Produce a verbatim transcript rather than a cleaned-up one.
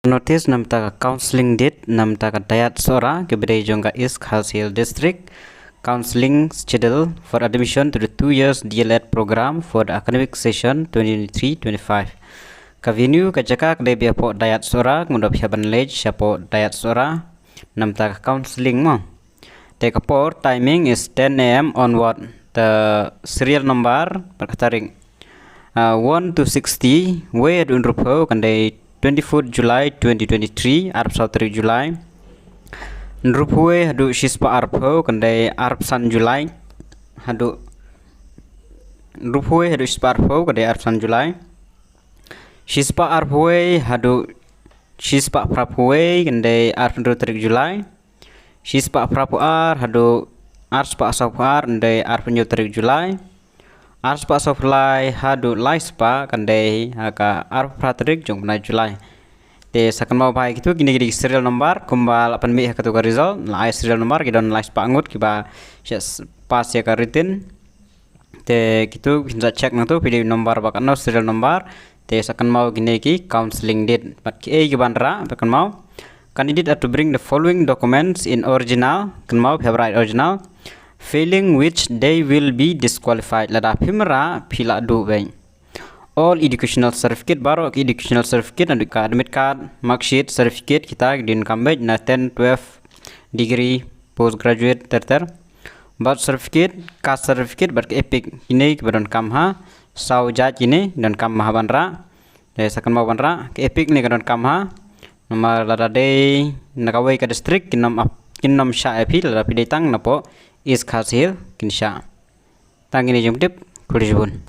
Notice namta ka counselling date namta ka Dayat Sohra ka bdei jong ka East Khasi Hills District. Counselling schedule for admission to the two years D L Ed program for the academic session twenty twenty-three twenty-five. Ka venue ka jaka ka dei bia pok Dayat Sohra, kumno pia ban lej sha pok Dayat Sohra. Namta ka counselling mo. Te ka por timing is ten A M onward. The serial number, ka tarik, uh, one to sixty, wei haduh hynriewphew kan dei twenty-fourth July twenty twenty-three, arphew saw tarik July. Hynriewphew haduh shispah arphew kan dei arphew san July. Haduh hynriewphew haduh shispah arphew kan dei arphew san July. Shispah arphew haduh shispah phraphew kan dei arphew hynriew tarik July. Shispah phraphew ar haduh arspah sawphew ar kan dei arphew hynñiew tarik July. Arspah sawphew lai haduh laispah kan dei ha ka arphew phra tarik jong u bnai July. Te sa kynmaw bha ïa kitu, kine ki dei ki serial number, kumba la pynmih ha katu ka result, la ai serial number, ki don laispah ngut kiba shah pass ïa ka written. Te kitu phin sa check nangtu phi dei number ba katno, serial number. Te sa kynmaw kine ki counselling date. Bad kiei ki ban rah, phi kynmaw. Candidate are to bring the following documents in original. Kynmaw, phi hap rah original. Failing which they will be disqualified. Lada phim rah, phi la duh beit. All educational certificate, baroh ki educational certificate, naduh ka admit card, mark sheet, certificate, kita ki donkam beit na ten, twelve, degree, postgraduate, ter ter. Birth certificate, caste certificate, bad ka EPIC, kine kiba donkam ha saw jait, kine donkam ha ban rah. Te sa kynmaw ban rah, ka EPIC ne ka donkam ha. Namar lada dei na kawei ka district, kin ym ap-, kin ym shah ïa phi, lada phi dei tang na pok East Khasi Hills kin shah. Tang kine jingtip, khublei shibun.